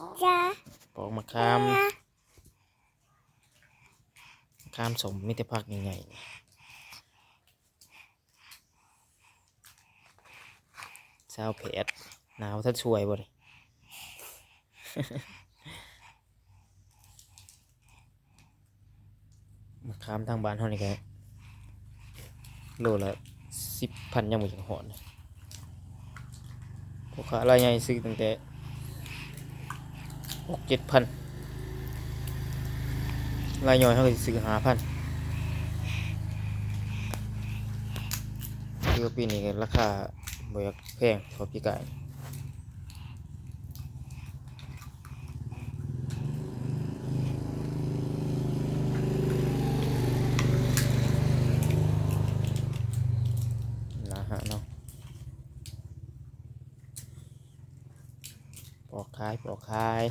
ຈະ ປອກໝາກຂາມ ຈະ ໝາກຂາມສົ້ມ ມີແຕ່ຝັກໃຫຍ່ໆ ຊາວແຜດ ໜາວທັນຊ່ວຍບໍ່ນີ້? ໝາກຂາມທາງບ້ານເຮົານີ້ກະໂລລະສິບພັນ ຍັງບໍ່ຢາກຮອດ. ພໍ່ຄ້າລາຍໃຫຍ່ຊື້ຕັ້ງແຕ່ຫົກເຈັດພັນ ລາຍຍ່ອຍເຮົາກະຊິຊື້ຫ້າພັນ. ຄືວ່າປີນີ້ກະລາຄາບໍ່ຢາກແພງເທົ່າປີກາຍ. ລະຫະເນາະ ປອກຂາຍ ປອກຂາຍ.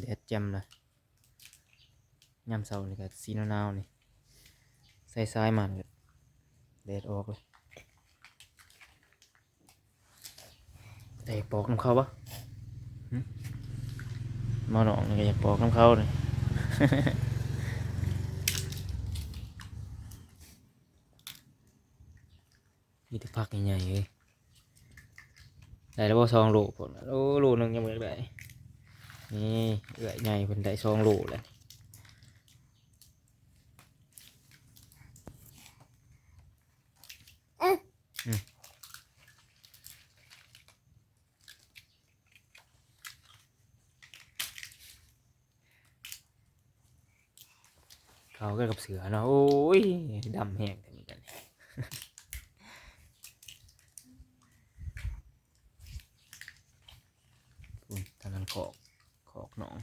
ແດດແຈ່ມເລີຍ ຍາມເຊົ້ານີ້ກະສີໜາວໆ ນີ້ ສາຍໆ ມານີ້ກະແດດອອກເລີຍ. ໄດ້ປອກນຳເຂົາບໍ່? ຫຶ? ໝໍນ້ອງນີ້ກະຢາກປອກນຳເຂົານີ້. ມີແຕ່ຝັກໃຫຍ່ໆ ເອີຍ. ໄດ້ແລ້ວບໍ່ສອງໂລພຸ້ນ? ໂອ້ ໂລໜຶ່ງຍັງບໍ່ຢາກໄດ້. ນີ້ເອື້ອຍໃຫຍ່ເພິ່ນໄດ້ສອງໂລແລ້ວ. ອືມ ເຂົ້າກັນກັບເສືອເນາະ. ໂອ້ຍ ດຳແຮງແທ້ເໝືອນກັນ. ພຸ້ນ ທາງນັ້ນຄອກ ຄອກນ້ອງ.